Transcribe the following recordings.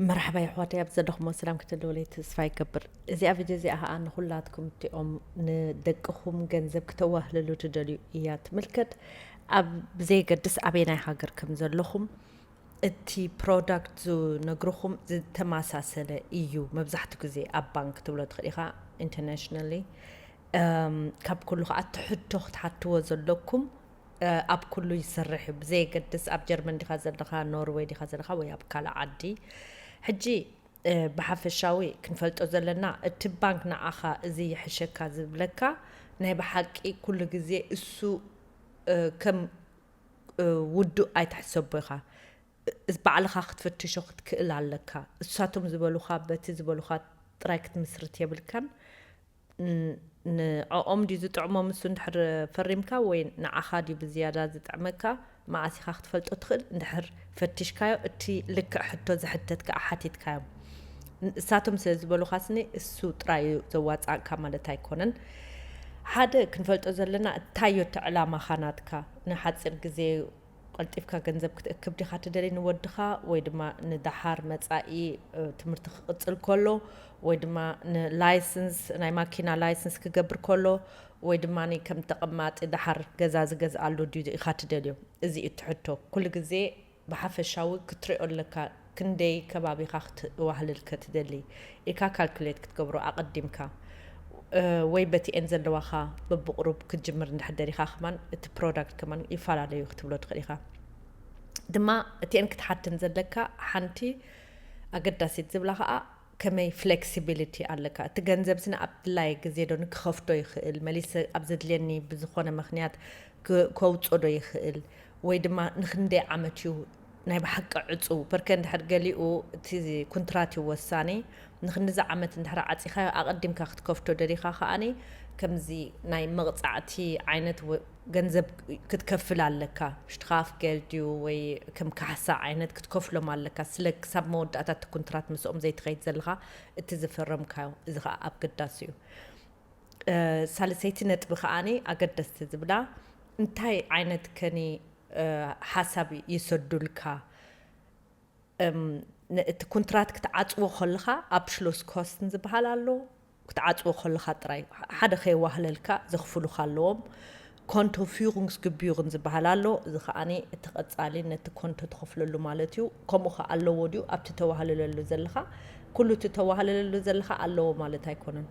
መርሓባ የሕዋተይ፣ ኣብ ዘለኹሞ ሰላም ክትህልውለይ ተስፋ ይገብር። እዚኣ ቪድዮ እዚኣ ኸኣ ንኹላትኩም እቲኦም ንደቅኹም ገንዘብ ክተዋህልሉ ትደልዩ እያ ትምልከት። ኣብ ብዘየገድስ ኣበየናይ ሃገር ከም ዘለኹም፣ እቲ ፕሮዳክት ዝነግርኹም ዝተመሳሰለ እዩ። መብዛሕትኡ ግዜ ኣብ ባንክ ትብሎ ትኽእል ኢኻ፣ ኢንተርናሽናሊ። እም፣ ካብ ኩሉ ኸኣ እቲ ሕቶ ክትሓትዎ ዘለኩም፣ እ፣ ኣብ ኩሉ ይሰርሕ እዩ። ብዘየገድስ ኣብ ጀርመን ዲኻ ዘለኻ፣ ኖርወይ ዲኻ ዘለኻ፣ ወይ ኣብ ካልእ ዓዲ። ሕጂ፣ እ፣ ብሓፈሻዊ ክንፈልጦ ዘለና፣ እቲ ባንክ ንዓኻ እዚ ይሕሸካ ዝብለካ፣ ናይ ብሓቂ ኩሉ ግዜ እሱ፣ እ፣ ከም፣ እ፣ ውዱእ ኣይትሕሰቦ ኢኻ። እ፣ ባዕልኻ ክትፍትሾ ክትክእል ኣለካ። እሳቶም ዝበሉኻ፣ በቲ ዝበሉኻ ጥራይ ክትምስርት የብልካን። ን-፣ ንዕኦም ድዩ ዝጥዕሞም እሱ እንድሕር ፈሪምካ፣ ወይ ንዓኻ ድዩ ብዝያዳ ዝጥዕመካ? መዓስ ኢኻ ክትፈልጦ ትኽእል? እንድሕር ፈቲሽካዮ፣ እቲ ልክዕ ሕቶ ዝሕተትካ ሓቲትካዮም። ን-፣ እሳቶም ስለ ዝበሉኻ ስኒ እሱ ጥራይ እዩ ዘዋጻእካ ማለት ኣይኮነን። ሓደ ክንፈልጦ ዘለና፣ እንታይ እዩ እቲ ዕላማኻ ናትካ? ንሓጺር ግዜ ቀልጢፍካ ገንዘብ ክትእክብ ዲኻ ትደሊ ንወድኻ፣ ወይ ድማ ንደሓር መጻኢ፣ እ፣ ትምህርቲ ክቕጽል ከሎ፣ ወይ ድማ ንላይሰንስ፣ ናይ ማኪና ላይሰንስ ክገብር ከሎ፣ ወይ ድማ ከም ተቐማጢ ደሓር ገዛ ዝገዝኣሉ ድዩ ኢኻ ትደልዮ? እዚ እዩ እቲ ሕቶ። ኩሉ ግዜ ብሓፈሻዊ ክትሪኦ ኣለካ፣ ክንደይ ከባቢኻ ክትዋህልል ከትደሊ ኢልካ ካልኩሌት ክትገብሮ ኣቐዲምካ። እ፣ ወይ በቲኤን ዘለዋኻ በብቕሩብ ክትጅምር እንድሕር ደሊኻ ከማን እቲ ፕሮዳክት ከማን ይፈላለዩ ክትብሎ ትኽእል ኢኻ። ድማ እቲኤን ክትሓትን ዘለካ ሓንቲ ኣገዳሲት ዝብላ ኸኣ ከመይ ፍሌክሲቢሊቲ ኣለካ። እቲ ገንዘብ ስነ ኣብ ድላየ ግዜ ዶ ንክኸፍቶ ይኽእል፣ መሊሰ ኣብ ዘድልየኒ ብዝኾነ ምኽንያት ክ-፣ ከውጾ ዶ ይኽእል፣ ወይ ድማ ንክንደይ ዓመት እዩ ናይ ብሓቂ ዕጹው? በርከ እንድሕር ገሊኡ እቲ ኩንትራት እዩ ወሳኒ። ንክንድዚ ዓመት እንድሕር ዓጺኻዮ ኣቐዲምካ ክትከፍቶ ደሊኻ ከኣኒ ከምዚ ናይ መቕጻዕቲ ዓይነት ወ-፣ ገንዘብ ክትከፍል ኣለካ። ሽትኻፍ ገልድ እዩ ወይ ከም ካሕሳ ዓይነት ክትከፍሎም ኣለካ። ስለ ክሳብ መወዳእታ እቲ ኩንትራት ምስኦም ዘይትኸይድ ዘለኻ እቲ ዝፈረምካዮ። እዚ ኸኣ ኣገዳሲ እዩ። እ፣ ሳልሰይቲ ነጥቢ ከኣኒ ኣገደስቲ ዝብላ፣ እንታይ ዓይነት ከኒ፣ እ፣ ሓሳብ ይሰዱልካ? እም፣ ን-፣ እቲ ኩንትራት ክትዓጽዎ ከለኻ ኣብሽሎስ ኮስትን ዝበሃል ኣሎ። ክትዓጽዎ ከለኻ ጥራይ ሓደ ከየዋህለልካ ዘኽፍሉኻ ኣለዎም። ኮንቶ ፊሩንግስግቢርን ዝበሃል ኣሎ። እዚ ከኣኒ እቲ ቀጻሊ ነቲ ኮንቶ ትኸፍለሉ ማለት እዩ። ከምኡ ኸኣ ኣለዎ ድዩ ኣብቲ ተዋህልለሉ ዘለኻ? ኩሉ እቲ ተዋህልለሉ ዘለኻ ኣለዎ ማለት ኣይኮነን።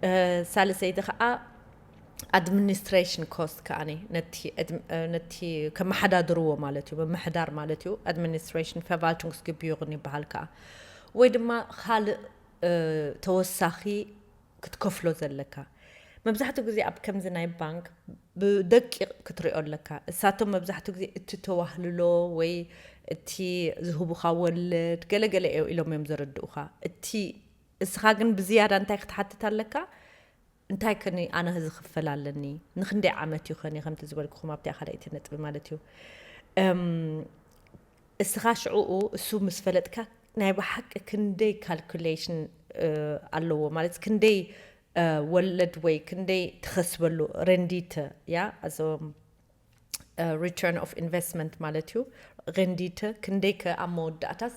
እ፣ ሳልሰይቲ ኸኣ ኣድሚኒስትሬሽን ኮስት ከኣኒ ነቲ ኣድም-፣ እ፣ ነቲ ከመሓዳድርዎ ማለት እዩ፣ ምምሕዳር ማለት እዩ። ኣድሚኒስትሬሽን ቨርዋልቱንግስገቢዩርን ይበሃል ከኣ። ወይ ድማ ካልእ፣ እ፣ ተወሳኺ ክትከፍሎ ዘለካ። መብዛሕትኡ ግዜ ኣብ ከምዚ ናይ ባንክ ብደቂቕ ክትሪኦ ኣለካ። እሳቶም መብዛሕትኡ ግዜ እቲ ተዋህልሎ ወይ እቲ ዝህቡኻ ወለድ ገለገለ እዮም ኢሎም እዮም ዘረድኡኻ። እቲ እስኻ ግን ብዝያዳ እንታይ ክትሓትት ኣለካ? እንታይ ከኒ ኣነ ዝኽፈል ኣለኒ? ንኽንደይ ዓመት እዩ ከኒ? ከምቲ ዝበልኩኹም ኣብቲ ካልኣይቲ ነጥቢ ማለት እዩ። እም፣ እስኻ ሽዕኡ እሱ ምስ ፈለጥካ ናይ ብሓቂ ክንደይ ካልኩሌሽን፣ እ፣ ኣለዎ ማለት ክንደይ፣ እ፣ ወለድ ወይ ክንደይ ትኸስበሉ ረንዲተ፣ ያ፣ ኣዞም፣ እ፣ ሪተርን ኦፍ ኢንቨስትመንት ማለት እዩ። ረንዲተ ክንደይ ከ ኣብ መወዳእታስ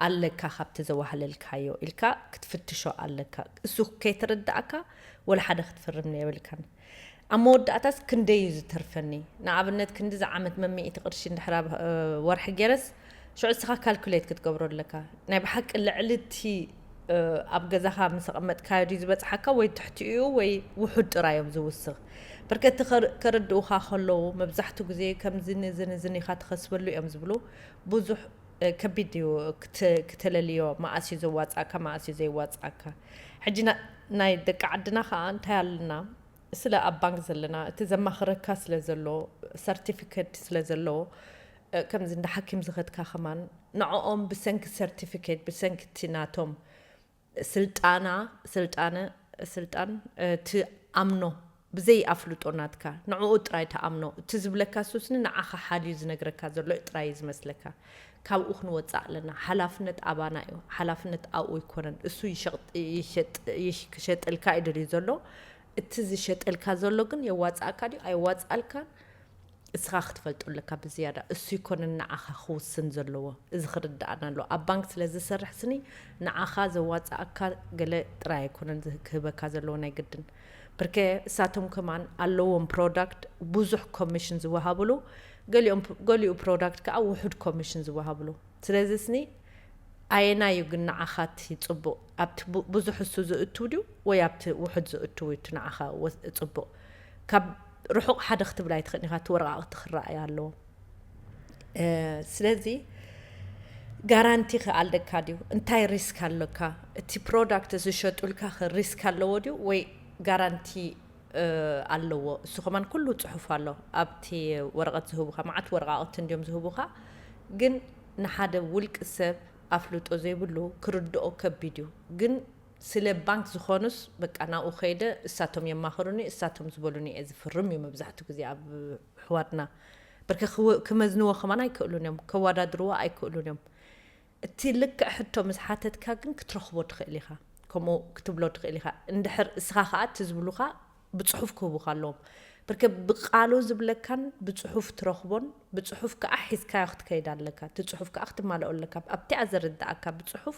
ኣለካ ካብቲ ዘዋህለልካዮ ኢልካ ክትፍትሾ ኣለካ። እሱ ከይተረዳእካ ወላ ሓደ ክትፍርም የብልካን። ኣብ መወዳእታስ ክንደይ እዩ ዝተርፈኒ? ንኣብነት ክንዲ ዝዓመት መሚእቲ ቅርሺ እንድሕር ኣብ፣ እ፣ ወርሒ ገይረስ ሽዑ እስኻ ካልኩሌት ክትገብሮ ኣለካ። ናይ ብሓቂ ልዕሊ እቲ፣ እ፣ ኣብ ገዛኻ ምስ ኣቐመጥካዮ ድዩ ዝበጽሓካ ወይ ትሕቲኡ ወይ ውሑድ ጥራይ እዮም ዝውስኽ። በርከቲ ከር-፣ ከረድኡኻ ከለዉ መብዛሕትኡ ግዜ ከምዚ ንዚ ንዚ ኢኻ ትኸስበሉ እዮም ዝብሉ። ብዙሕ፣ እ፣ ከቢድ እዩ ክት-፣ ክተለልዮ፣ መኣስ እዩ ዘዋጽኣካ፣ መኣስ እዩ ዘየዋጽኣካ። ሕጂ ና-፣ ናይ ደቂ ዓድና ኸኣ እንታይ ኣለና? ስለ ኣብ ባንክ ዘለና፣ እቲ ዘማኽረካ ስለ ዘሎ፣ ሰርቲፊኬት ስለ ዘለዎ፣ እ፣ ከምዚ እንዳ ሓኪም ዝኸድካ ከማን ንዕኦም ብሰንኪ ሰርቲፊኬት፣ ብሰንኪ እቲ ናቶም ስልጣና፣ ስልጣነ፣ ስልጣን፣ እ፣ ትኣምኖ፣ ብዘይ ኣፍልጦ ናትካ፣ ንዕኡ ጥራይ ትኣምኖ። እቲ ዝብለካ ሱስኒ ንዓኻ ሓልዩ ዝነግረካ ዘሎ ጥራይ እዩ ዝመስለካ። ካብኡ ክንወጽእ ኣለና። ሓላፍነት ኣባና እዩ። ሓላፍነት ኣብኡ ኣይኮነን። እሱ ይሸጥ-፣ ይሸጥ-፣ ይሽ-፣ ክሸጠልካ እዩ ደልዩ ዘሎ። እቲ ዝሸጠልካ ዘሎ ግን የዋጽኣካ ድዩ? ኣየዋጽኣልካን? እስኻ ክትፈልጦ ኣለካ ብዝያዳ። እሱ ይኮነን ንዓኻ ክውስን ዘለዎ። እዚ ክርድኣና ኣለዎ። ኣብ ባንክ ስለ ዝሰርሕ ስኒ ንዓኻ ዘዋፅኣካ ገለ ጥራይ ኣይኮነን ክህበካ ዘለዎ ናይ ግድን። ብርከ እሳቶም ከማን ኣለዎም ፕሮዳክት ብዙሕ ኮሚሽን ዝወሃብሉ፣ ገሊኦም ገሊኡ ፕሮዳክት ከዓ ውሑድ ኮሚሽን ዝወሃብሉ። ስለዚ ስኒ ኣየናይ እዩ ግን ንዓኻ እቲ ፅቡቕ? ኣብቲ ብዙሕ እሱ ዝእቱ ድዩ ወይ ኣብቲ ውሑድ ዝእቱ እዩ እቲ ንዓኻ ፅቡቕ? ካብ ርሑቕ ሓደ ክትብል ኣይትኽእል ኢኻ፣ እቲ ወረቓቕቲ ክረኣይ ኣለዎ። ስለዚ ጋራንቲ ክኣልደካ ድዩ? እንታይ ሪስክ ኣለካ? እቲ ፕሮዳክት ዝሸጡልካ ሪስክ ኣለዎ ድዩ ወይ ጋራንቲ ኣለዎ? እሱ ከማን ኩሉ ፅሑፍ ኣሎ ኣብቲ ወረቐት ዝህቡካ። መዓት ወረቓቕቲ እንዲዮም ዝህቡካ፣ ግን ንሓደ ውልቂ ሰብ ኣፍልጦ ዘይብሉ ክርድኦ ከቢድ እዩ። ግን ስለ ባንክ ዝኾኑስ በቃ ናብኡ ከይደ እሳቶም የማኽሩኒ፣ እሳቶም ዝበሉኒ እየ ዝፍርም እዩ መብዛሕትኡ ግዜ ኣብ ኣሕዋትና። ብርከ ክመዝንዎ ከማን ኣይክእሉን እዮም፣ ከወዳድርዎ ኣይክእሉን እዮም። እቲ ልክዕ ሕቶ ምስ ሓተትካ ግን ክትረኽቦ ትኽእል ኢኻ፣ ከምኡ ክትብሎ ትኽእል ኢኻ። እንድሕር እስኻ ከዓ እቲ ዝብሉኻ ብፅሑፍ ክህቡኻ ኣለዎም። ብርከ ብቃሉ ዝብለካን ብፅሑፍ ትረኽቦን ብፅሑፍ ከዓ ሒዝካዮ ክትከይድ ኣለካ። እቲ ፅሑፍ ከዓ ክትማልኦ ኣለካ። ኣብቲኣ ዘረዳእካ ብፅሑፍ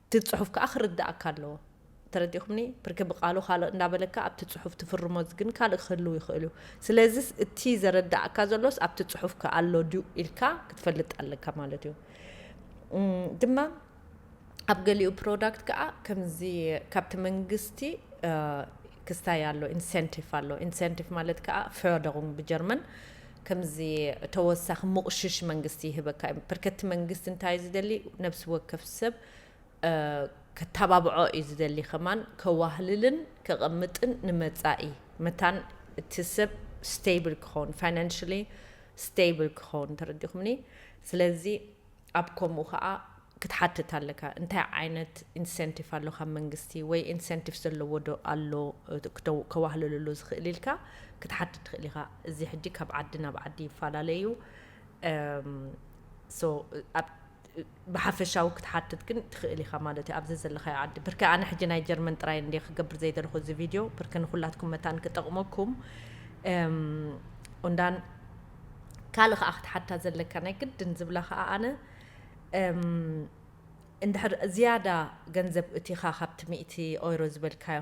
እቲ ፅሑፍ ከዓ ክርዳእካ ኣለዎ። ተረዲኹምኒ? ብርከ ብቃሉ ካልእ እንዳበለካ ኣብቲ ፅሑፍ ትፍርሞ ግን ካልእ ክህልው ይኽእል እዩ። ስለዚስ እቲ ዘረዳእካ ዘሎስ ኣብቲ ፅሑፍ ከ ኣሎ ድዩ ኢልካ ክትፈልጥ ኣለካ ማለት እዩ። ድማ ኣብ ገሊኡ ፕሮዳክት ከዓ ከምዚ ካብቲ መንግስቲ ክስታይ ኣሎ፣ ኢንሰንቲቭ ኣሎ። ኢንሰንቲቭ ማለት ከዓ ፎርደሩንግ ብጀርመን፣ ከምዚ ተወሳኺ ምቑሽሽ መንግስቲ ይህበካ እዩ። ብርከቲ መንግስቲ እንታይ እዩ ዝደሊ? ነብሲ ወከፍ ሰብ ከተባብዖ እዩ ዝደሊ። ከማን ከዋህልልን ከቐምጥን ንመጻኢ መታን እቲ ሰብ ስቴብል ክኸውን፣ ፋይናንሽሊ ስቴብል ክኸውን። ተረዲኹምኒ? ስለዚ ኣብ ከምኡ ከዓ ክትሓትት ኣለካ። እንታይ ዓይነት ኢንሰንቲቭ ኣሎ ካብ መንግስቲ ወይ ኢንሰንቲቭ ዘለዎ ዶ ኣሎ ከዋህለለሉ ዝኽእል ኢልካ ክትሓትት ትኽእል ኢኻ። እዚ ሕጂ ካብ ዓዲ ናብ ዓዲ ይፈላለ እዩ። ብሓፈሻዊ ክትሓትት ግን ትኽእል ኢኻ ማለት እዩ ኣብዚ ዘለኻዮ ዓዲ። ብርከ ኣነ ሕጂ ናይ ጀርመን ጥራይ እንደ ክገብር ዘይደለኹ እዚ ቪድዮ ብርከ ንኩላትኩም መታን ክጠቕመኩም። እንዳን ካልእ ከዓ ክትሓታ ዘለካ ናይ ግድን ዝብላ ከዓ ኣነ እንድሕር ዝያዳ ገንዘብ እቲኻ ካብቲ ሚእቲ ኦይሮ ዝበልካዮ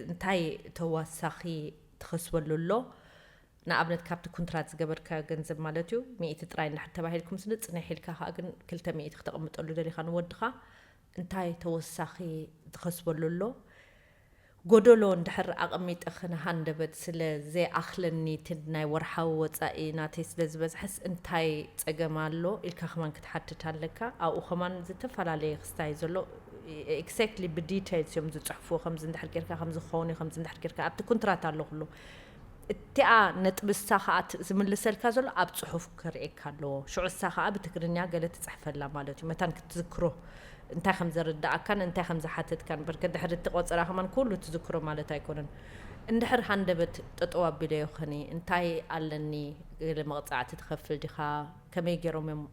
እንታይ ተዋሳኺ ትኸስበሉ ኣሎ? ንኣብነት ካብቲ ኩንትራት ዝገበርካዮ ገንዘብ ማለት እዩ፣ ሚእቲ ጥራይ እንድሕር ተባሂልኩም ስኒ ፅንሕ ኢልካ ከዓ ግን ክልተ ሚእቲ ክተቐምጠሉ ደሊኻ ንወድኻ እንታይ ተወሳኺ ትኸስበሉ ኣሎ? ጎደሎ እንድሕር ኣቐሚጠ ክን ሃንደበት ስለ ዘይኣኽለኒ እቲ ናይ ወርሓዊ ወፃኢ ናተይ ስለ ዝበዝሐስ እንታይ ፀገም ኣሎ ኢልካ ከማን ክትሓትት ኣለካ። ኣብኡ ከማን ዝተፈላለየ ክስታይ ዘሎ ኤግዛክትሊ ብዲቴይልስ እዮም ዝፅሕፉ። ከምዚ እንድሕር ጌርካ ከምዚ ክኸውን እዩ፣ ከምዚ እንድሕር ጌርካ ኣብቲ ኩንትራት ኣሎ ኩሉ። እቲኣ ነጥቢ እሳ ከዓ ዝምልሰልካ ዘሎ ኣብ ፅሑፍ ከርእየካ ኣለዎ። ሽዑ እሳ ከዓ ብትግርኛ ገለ ትፅሕፈላ ማለት እዩ መታን ክትዝክሮ እንታይ ከም ዘረዳኣካን እንታይ ከም ዝሓተትካን። በርከ ድሕሪ እቲ ቆፀራ ከማን ኩሉ ትዝክሮ ማለት ኣይኮነን። እንድሕር ሃንደበት ጠጠው ኣቢለዮ ኸኒ እንታይ ኣለኒ፣ ገለ መቕፃዕቲ ትኸፍል ዲኻ፣ ከመይ ገይሮም እዮም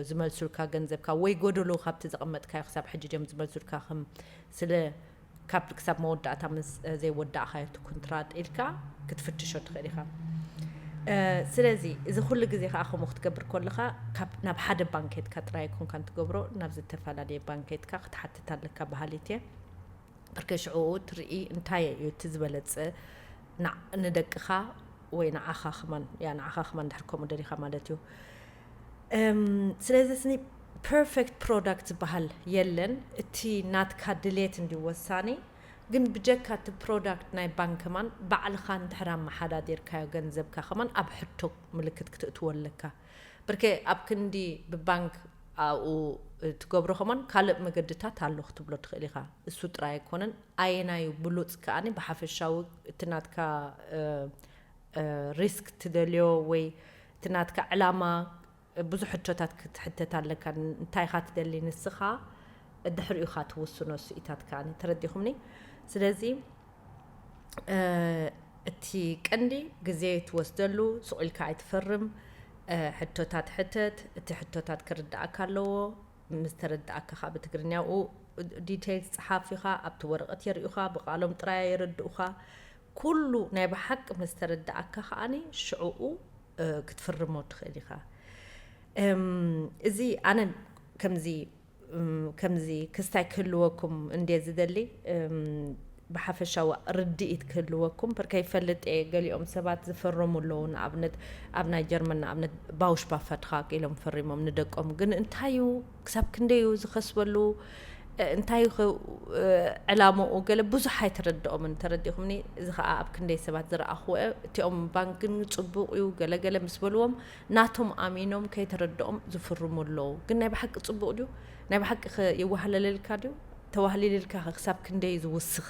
ዝመልሱልካ ገንዘብካ ወይ ጎደሎ ካብቲ ዘቐመጥካዮ ክሳብ ሕጂ ድዮም ዝመልሱልካ ከም ስለ ካብ ክሳብ መወዳእታ ምስ ዘይወዳእካዮ እቲ ኩንትራት ኢልካ ክትፍትሾ ትኽእል ኢኻ። ስለዚ እዚ ኩሉ ግዜ ከዓ ከምኡ ክትገብር ከለኻ ናብ ሓደ ባንክ ሄድካ ጥራይ ኣይኮንካን ትገብሮ፣ ናብ ዝተፈላለየ ባንክ ሄድካ ክትሓትት ኣለካ በሃሊት እየ። ብርከ ሽዕኡ ትርኢ እንታይ እዩ እቲ ዝበለፀ ንደቅኻ ወይ ንዓኻ ክማን ያ ንዓኻ ክማን ድሕር ከምኡ ደሊኻ ማለት እዩ። ስለዚ ስኒ ፐርፌክት ፕሮዳክት ዝበሃል የለን። እቲ ናትካ ድሌት እንዲ ወሳኒ። ግን ብጀካ እቲ ፕሮዳክት ናይ ባንክ ከማን ባዕልኻ እንድሕር ኣመሓዳዲርካዮ ገንዘብካ ከማን ኣብ ሕቶ ምልክት ክትእትዎ ኣለካ። ብርከ ኣብ ክንዲ ብባንክ ኣብኡ ትገብሮ ከማን ካልእ መገድታት ኣሎ ክትብሎ ትኽእል ኢኻ። እሱ ጥራይ ኣይኮነን፣ ኣየናዩ ብሉፅ ከኣኒ ብሓፈሻዊ እቲ ናትካ ሪስክ ትደልዮ ወይ እቲ ናትካ ዕላማ ብዙሕ ሕቶታት ክትሕተት ኣለካ። እንታይ ኢኻ ትደሊ ንስኻ ድሕሪኡ ኢኻ ትውስኖ ስኢታት ከኣኒ። ተረዲኹምኒ? ስለዚ እቲ ቀንዲ ግዜ ትወስደሉ፣ ስቕ ኢልካ ኣይትፈርም። ሕቶታት ሕተት፣ እቲ ሕቶታት ክርዳእካ ኣለዎ። ምስ ተረዳእካ ከዓ ብትግርኛ ኣብኡ ዲቴይልስ ፀሓፍ ኢኻ፣ ኣብቲ ወረቐት የርእዩኻ፣ ብቓሎም ጥራይ የረድኡኻ። ኩሉ ናይ ብሓቂ ምስ ተረዳእካ ከኣኒ ሽዕኡ ክትፍርሞ ትኽእል ኢኻ። እዚ ኣነ ከምዚ ከምዚ ክስታይ ክህልወኩም እንድየ ዝደሊ። ብሓፈሻዊ ርድኢት ክህልወኩም በር ከይፈልጥ እየ። ገሊኦም ሰባት ዝፈረሙ ኣለዉ። ንኣብነት ኣብ ናይ ጀርመን ንኣብነት ባውሽ ባፈትኻ ኢሎም ፈሪሞም ንደቆም። ግን እንታይ እዩ ክሳብ ክንደይ እዩ ዝኸስበሉ እንታይ እዩ ዕላምኡ ገለ ብዙሕ ኣይተረድኦምን። ተረዲኹምኒ? እዚ ከዓ ኣብ ክንደይ ሰባት ዝረኣኽዎ እቲኦም ባንክን ፅቡቕ እዩ ገለገለ ምስ በልዎም ናቶም ኣሚኖም ከይተረድኦም ዝፍርሙ ኣለዉ። ግን ናይ ብሓቂ ፅቡቕ ድዩ? ናይ ብሓቂ ይወሃለለልካ ድዩ? ተዋህሊልልካ ክሳብ ክንደይ ዝውስኽ?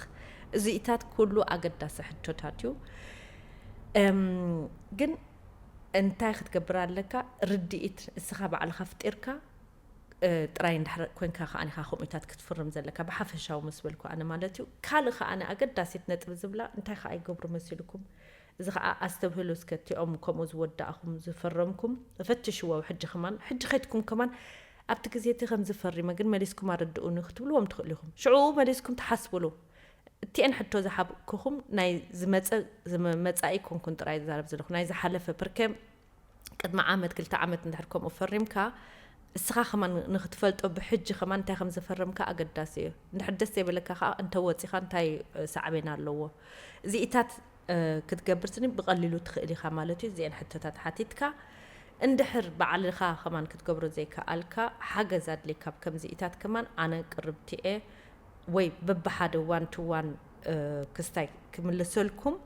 እዚኢታት ኩሉ ኣገዳሲ ሕቶታት እዩ። ግን እንታይ ክትገብር ኣለካ? ርድኢት እስኻ ባዕልኻ ፍጢርካ ጥራይ እንድሕር ኮንካ ከዓኒ ከምኡታት ክትፍርም ዘለካ ብሓፈሻዊ ምስ በልኩ ኣነ ማለት እዩ። ካልእ ከዓኒ ኣገዳሲት ነጥቢ ዝብላ እንታይ ከኣ ይገብሩ መሲልኩም? እዚ ከኣ ኣስተብህሉ እስከ እቲኦም ከምኡ ዝወዳእኹም ዝፈረምኩም ፈትሽዎ። ሕጂ ከማን ሕጂ ከይትኩም ከማን ኣብቲ ግዜ እቲ ከምዚ ፈሪመ ግን መሊስኩም ኣረድኡኒ ክትብልዎም ትኽእሉ ኢኹም። ሽዑ መሊስኩም ትሓስብሉ። እቲአን ሕቶ ዝሓብኩኹም ናይ ዝመፀ መፃኢ ኮንኩን ጥራይ ዝዛረብ ዘለኹ ናይ ዝሓለፈ ፕርከ ቅድሚ ዓመት ክልተ ዓመት እንድሕር ከምኡ ፈሪምካ እስኻ ከማን ንክትፈልጦ ብሕጂ ከማን እንታይ ከም ዝፈረምካ ኣገዳሲ እዩ። እንድሕር ደስ ዘይበለካ ከዓ እንተወፂኻ እንታይ ሳዕቤን ኣለዎ? እዚኢታት ክትገብር ስኒ ብቐሊሉ ትኽእል ኢኻ ማለት እዩ። እዚአን ሕቶታት ሓቲትካ እንድሕር ባዕልኻ ከማን ክትገብሮ ዘይከኣልካ ሓገዝ ኣድልየካ ኣብ ከምዚኢታት ከማን ኣነ ቅርብቲ እየ። ወይ በብሓደ ዋን ቱ ዋን ክስታይ ክምልሰልኩም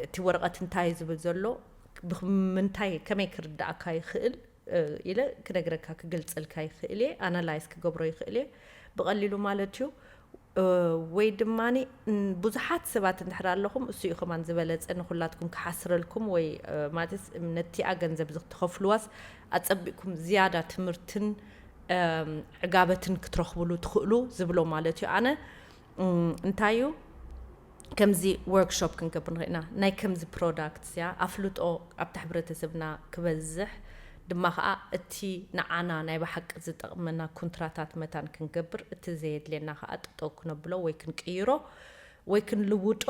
እቲ ወረቐት እንታይ ዝብል ዘሎ ብምንታይ ከመይ ክርዳእካ ይኽእል ኢለ ክነግረካ ክገልፀልካ ይኽእል እየ። ኣናላይዝ ክገብሮ ይኽእል እየ ብቐሊሉ ማለት እዩ። ወይ ድማ ብዙሓት ሰባት እንድሕር ኣለኹም እሱ እዩ ከማን ዝበለፀ ንኩላትኩም ክሓስረልኩም ወይ ማለት ነቲኣ ገንዘብ ትኸፍልዋስ ኣፀቢቕኩም ዝያዳ ትምህርትን ዕጋበትን ክትረኽብሉ ትኽእሉ ዝብሎ ማለት እዩ። ኣነ እንታይ እዩ ከምዚ ወርክሾፕ ክንገብር ንኽእልና ናይ ከምዚ ፕሮዳክት እያ ኣፍልጦ ኣብቲ ሕብረተሰብና ክበዝሕ ድማ ከዓ እቲ ንዓና ናይ ብሓቂ ዝጠቕመና ኩንትራታት መታን ክንገብር እቲ ዘየድልየና ከዓ ጥጠው ክነብሎ ወይ ክንቅይሮ ወይ ክንልውጦ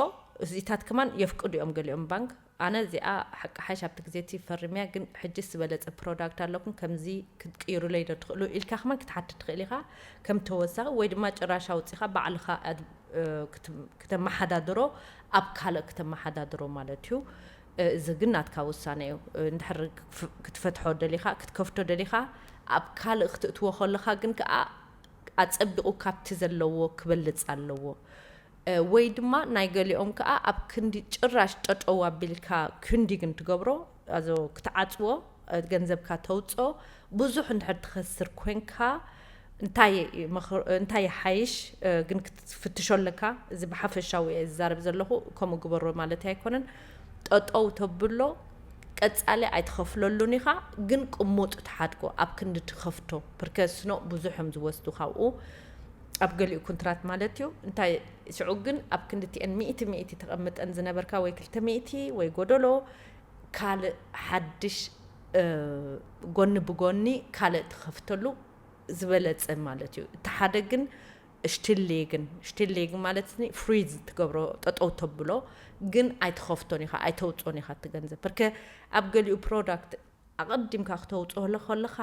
እዚታት ከማን የፍቅዱ እዮም ገሊኦም ባንክ። ኣነ እዚኣ ሓቂ ሓይሽ ኣብቲ ግዜ እቲ ፈርምያ ግን ሕጂ ዝበለፀ ፕሮዳክት ኣለኩም ከምዚ ክትቅይሩለይ ዶ ትኽእሉ ኢልካ ከማን ክትሓትት ትኽእል ኢኻ ከም ተወሳኺ ወይ ድማ ጭራሽ ኣውፂኻ ባዕልኻ ክተመሓዳድሮ ኣብ ካልእ ክተመሓዳድሮ ማለት እዩ። እዚ ግን ናትካ ውሳነ እዩ። እንድሕር ክትፈትሖ ደሊኻ ክትከፍቶ ደሊኻ ኣብ ካልእ ክትእትዎ ከለኻ ግን ከዓ ኣፀቢቑ ካብቲ ዘለዎ ክበልፅ ኣለዎ። ወይ ድማ ናይ ገሊኦም ከዓ ኣብ ክንዲ ጭራሽ ጠጠው ኣቢልካ ክንዲ ግን ትገብሮ ኣዞ ክትዓፅዎ ገንዘብካ ተውፅኦ ብዙሕ እንድሕር ትኸስር ኮንካ እንታይ ይሓይሽ ግን ክትፍትሾ ኣለካ። እዚ ብሓፈሻዊ እየ ዝዛረብ ዘለኹ። ከምኡ ግበሮ ማለት ኣይኮነን። ጠጠው ተብሎ ቀፃሊ ኣይትኸፍለሉን ኢኻ ግን ቅሙጥ ትሓድጎ ኣብ ክንዲ ትኸፍቶ ፕርከስኖ ብዙሕ እዮም ዝወስዱ ካብኡ ኣብ ገሊኡ ኩንትራት ማለት እዩ። እንታይ ሽዑ ግን ኣብ ክንድቲአን ሚእቲ ሚእቲ ተቐምጠን ዝነበርካ ወይ ክልተ ሚእቲ ወይ ጎደሎ ካልእ ሓድሽ ጎኒ ብጎኒ ካልእ ትኸፍተሉ ዝበለፀ ማለት እዩ። እቲ ሓደ ግን ሽትሌግን ሽትሌግን ማለት ፍሪዝ ትገብሮ ጠጠው ተብሎ ግን ኣይትኸፍቶን ኢኻ ኣይተውፅኦን ኢኻ እቲ ገንዘብ ርክ ኣብ ገሊኡ ፕሮዳክት ኣቐዲምካ ክተውፅኦ ከለኻ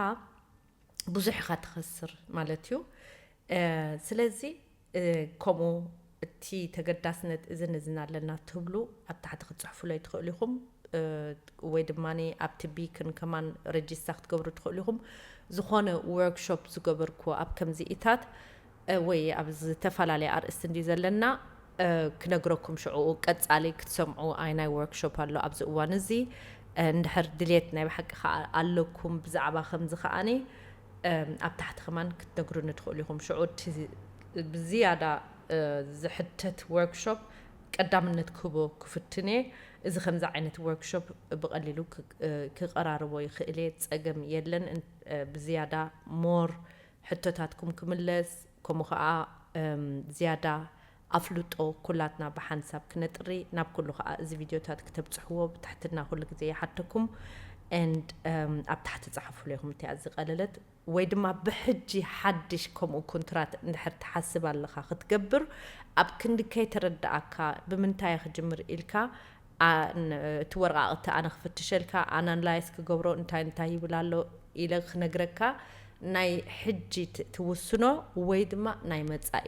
ብዙሕ ኢኻ ትኸስር ማለት እዩ። ስለዚ ከምኡ እቲ ተገዳስነት እዝን እዝን ኣለና ትብሉ ኣብ ታሕቲ ክትፅሕፉለይ ትኽእሉ ኢኹም። ወይ ድማ ኣብቲ ቢክን ከማን ረጅስታ ክትገብሩ ትኽእሉ ኢኹም። ዝኾነ ወርክሾፕ ዝገበርኩ ኣብ ከምዚኢታት ወይ ኣብ ዝተፈላለየ ኣርእስቲ እንዲ ዘለና ክነግረኩም ሽዕኡ ቀፃሊ ክትሰምዑ ኣይ ናይ ወርክሾፕ ኣሎ ኣብዚ እዋን እዚ። እንድሕር ድልየት ናይ ብሓቂ ከዓ ኣለኩም ብዛዕባ ከምዚ ከዓኒ ኣብ ታሕቲ ከማን ክትነግሩኒ ትኽእሉ ኢኹም። ሽዑ ብዝያዳ ዝሕተት ወርክሾፕ ቀዳምነት ክህቦ ክፍትን እየ። እዚ ከምዚ ዓይነት ወርክሾፕ ብቐሊሉ ክቐራርቦ ይኽእል እየ፣ ፀገም የለን። ብዝያዳ ሞር ሕቶታትኩም ክምለስ ከምኡ ከዓ ዝያዳ ኣፍልጦ ኩላትና ብሓንሳብ ክነጥሪ ናብ ኩሉ ከዓ እዚ ቪድዮታት ክተብፅሕዎ ብትሕትና ኩሉ ግዜ ይሓተኩም። And ኣብ ታሕቲ ፀሓፉሉ ኢኹም እቲኣ ዝቀለለት ወይ ድማ ብሕጂ ሓድሽ ከምኡ ኩንትራት እንድሕር ትሓስብ ኣለኻ ክትገብር ኣብ ክንዲ ከይተረዳኣካ ብምንታይ ክጅምር ኢልካ እቲ ወረቃቅቲ ኣነ ክፍትሸልካ፣ ኣናላይዝ ክገብሮ፣ እንታይ እንታይ ይብል ኣሎ ኢለ ክነግረካ፣ ናይ ሕጂ ትውስኖ ወይ ድማ ናይ መፃኢ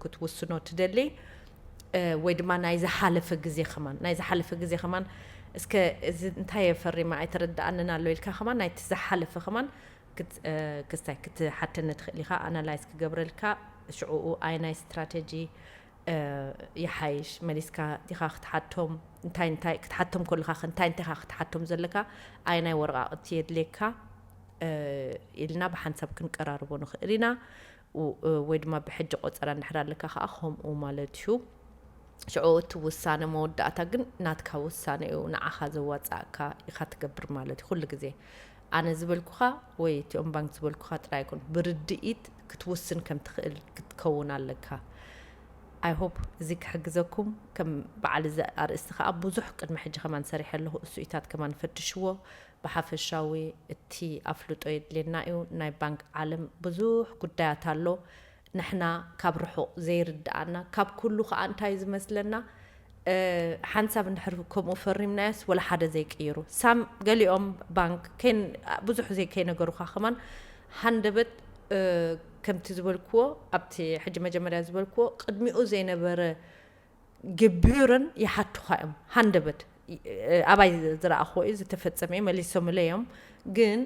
ክትውስኖ ትደሊ? ወይ ድማ ናይ ዝሓለፈ ግዜ ከማን ናይ ዝሓለፈ ግዜ ከማን እስከ እዚ እንታይ የፈሪማ ኣይተረዳኣንን ኣሎ ኢልካ ከማን ናይቲ ዝሓለፈ ከማን ክስታይ ክትሓተኒ ትኽእል ኢኻ። ኣናላይዝ ክገብረልካ ሽዕኡ ኣይ ናይ ስትራቴጂ ይሓይሽ መሊስካ ዲኻ ክትሓቶም እንታይ እንታይ ክትሓቶም ከለኻ እንታይ እንታይ ክትሓቶም ዘለካ ኣይ ናይ ወረቃቅቲ የድልየካ ኢልና ብሓንሳብ ክንቀራርቦ ንኽእል ኢና። ወይ ድማ ብሕጂ ቆፀራ እንድሕር ኣለካ ከዓ ከምኡ ማለት እዩ። ሽዑ እቲ ውሳነ መወዳእታ ግን ናትካ ውሳነ እዩ፣ ንዓኻ ዘዋፃእካ ኢኻ ትገብር ማለት እዩ። ኩሉ ግዜ ኣነ ዝበልኩኻ ወይ እቲኦም ባንክ ዝበልኩኻ ጥራይ ኣይኮን፣ ብርድኢት ክትውስን ከም ትኽእል ክትከውን ኣለካ። ኣይ ሆፕ እዚ ክሕግዘኩም። ከም በዓል እዚ ኣርእስቲ ከዓ ብዙሕ ቅድሚ ሕጂ ከማን ሰሪሐ ኣለኹ። እሱኢታት ከማን ፈትሽዎ። ብሓፈሻዊ እቲ ኣፍልጦ የድልየና እዩ። ናይ ባንክ ዓለም ብዙሕ ጉዳያት ኣሎ። ንሕና ካብ ርሑቕ ዘይርድኣና ካብ ኩሉ ከዓ እንታይ ዝመስለና ሓንሳብ እንድሕር ከምኡ ፈሪምናዮስ ወላ ሓደ ዘይቅይሩ ሳም ገሊኦም ባንክ ብዙሕ ዘይ ከይነገሩካ ከማን ሃንደበት ከምቲ ዝበልክዎ ኣብቲ ሕጂ መጀመርያ ዝበልክዎ ቅድሚኡ ዘይነበረ ግብርን ይሓቱኻ እዮም። ሃንደበት ኣባይ ዝረኣኽዎ እዩ ዝተፈጸመ እዩ መሊሶምለ እዮም። ግን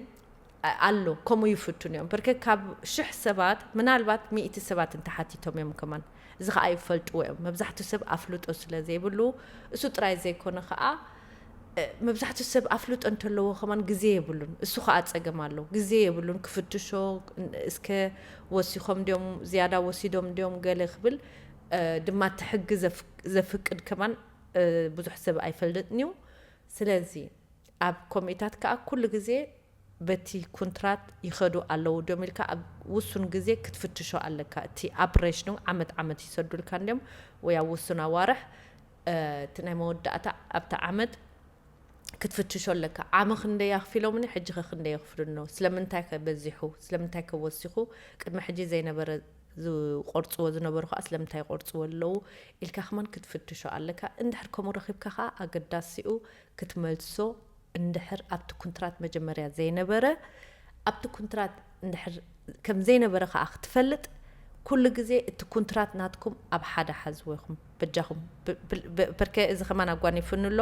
ኣሎ ከምኡ ይፍቱን እዮም። በርከ ካብ ሽሕ ሰባት ምናልባት ሚእቲ ሰባት እንተሓቲቶም እዮም ከማን እዚ ከዓ ይፈልጥዎ እዮም። መብዛሕትኡ ሰብ ኣፍልጦ ስለ ዘይብሉ እሱ ጥራይ ዘይኮነ ከዓ መብዛሕትኡ ሰብ ኣፍልጦ እንተለዎ ከማን ግዜ የብሉን። እሱ ከዓ ፀገም ኣሎ። ግዜ የብሉን ክፍትሾ እስከ ወሲኾም እንዲዮም ዝያዳ ወሲዶም እንዲዮም ገለ ክብል ድማ እቲ ሕጊ ዘፍቅድ ከማን ብዙሕ ሰብ ኣይፈልጥን እዩ። ስለዚ ኣብ ኮሚታት ከዓ ኩሉ ግዜ በቲ ኩንትራት ይኸዱ ኣለዉ ድዮም ኢልካ ኣብ ውሱን ግዜ ክትፍትሾ ኣለካ። እቲ ኣፕሬሽኑ ዓመት ዓመት ይሰዱልካ እንዲዮም ወይ ኣብ ውሱን ኣዋርሕ እቲ ናይ መወዳእታ ኣብቲ ዓመት ክትፍትሾ ኣለካ። ዓሚ ክንደይ ኣኽፊሎምኒ ሕጂ ኸ ክንደይ የኽፍሉኒ ኣለዉ? ስለምንታይ ከ በዚሑ? ስለምንታይ ከ ወሲኹ? ቅድሚ ሕጂ ዘይነበረ ዝቆርጽዎ ዝነበሩ ከኣ ስለምንታይ ይቆርጽዎ ኣለዉ ኢልካ ከማን ክትፍትሾ ኣለካ። እንድሕር ከምኡ ረኺብካ ከኣ ኣገዳሲኡ ክትመልሶ እንድሕር ኣብቲ ኩንትራት መጀመርያ ዘይነበረ ኣብቲ ኩንትራት እንድሕር ከም ዘይነበረ ከኣ ክትፈልጥ ኩሉ ግዜ እቲ ኩንትራት ናትኩም ኣብ ሓደ ሓዝዎ ኢኹም በጃኹም። በርከ እዚ ከማን ኣጓኒፉኒ ኣሎ።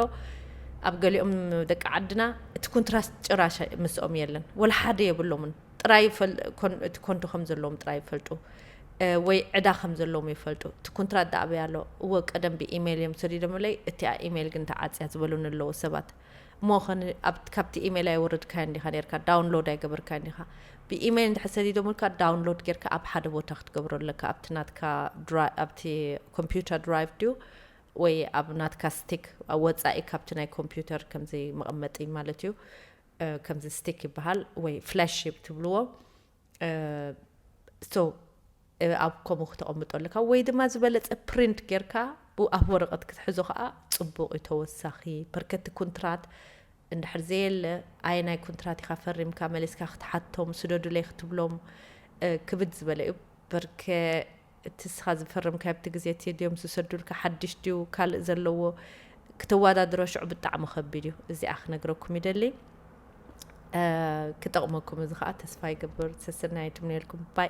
ኣብ ገሊኦም ደቂ ዓድና እቲ ኩንትራት ጭራሽ ምስኦም የለን። ወላ ሓደ የብሎምን። ጥራይ እቲ ኮንዶ ከም ዘለዎም ጥራይ ይፈልጡ ወይ ዕዳ ከም ዘለዎም ይፈልጡ። እቲ ኮንትራት ዳኣበይ ኣሎ እወ ቀደም ብኢሜይል እዮም ሰዲዶምለይ እቲኣ ኢሜይል ግን ተዓፅያ ዝበሉኒ ኣለዉ ሰባት። እሞ ኸን ካብቲ ኢሜይል ኣይወረድካዮ እንዲኻ ነርካ ዳውንሎድ ኣይገበርካዮ እንዲኻ። ብኢሜይል እንድሕር ሰዲዶምልካ ዳውንሎድ ጌርካ ኣብ ሓደ ቦታ ክትገብሮ ኣለካ ኣብቲ ናትካ ኣብቲ ኮምፒውተር ድራይቭ ድዩ ወይ ኣብ ናትካ ስቲክ ወፃኢ ካብቲ ናይ ኮምፒውተር ከምዚ መቐመጢ ማለት እዩ። ከምዚ ስቲክ ይበሃል ወይ ፍላሽ ሺፕ ትብልዎ። ሶ ኣብ ከምኡ ክተቐምጦ ኣለካ ወይ ድማ ዝበለፀ ፕሪንት ጌርካ ኣብ ወረቐት ክትሕዞ ከዓ ፅቡቕ እዩ። ተወሳኺ ፐርከቲ ኩንትራት እንድሕር ዘየለ ኣየናይ ኩንትራት ኢኻ ፈሪምካ መሊስካ ክትሓቶም ስደዱለይ ክትብሎም ክብድ ዝበለ እዩ። በርከ እቲ ስኻ ዝፈረምካዮ ኣብቲ ግዜ እቲ ድዮም ዝሰዱልካ ሓድሽ ድዩ ካልእ ዘለዎ ክተወዳድሮ ሽዑ ብጣዕሚ ከቢድ እዩ። እዚኣ ክነግረኩም ይደሊ። ክጠቕመኩም እዚ ከዓ ተስፋ ይገብር። ሰሰናዩ ትምነየልኩም ባይ።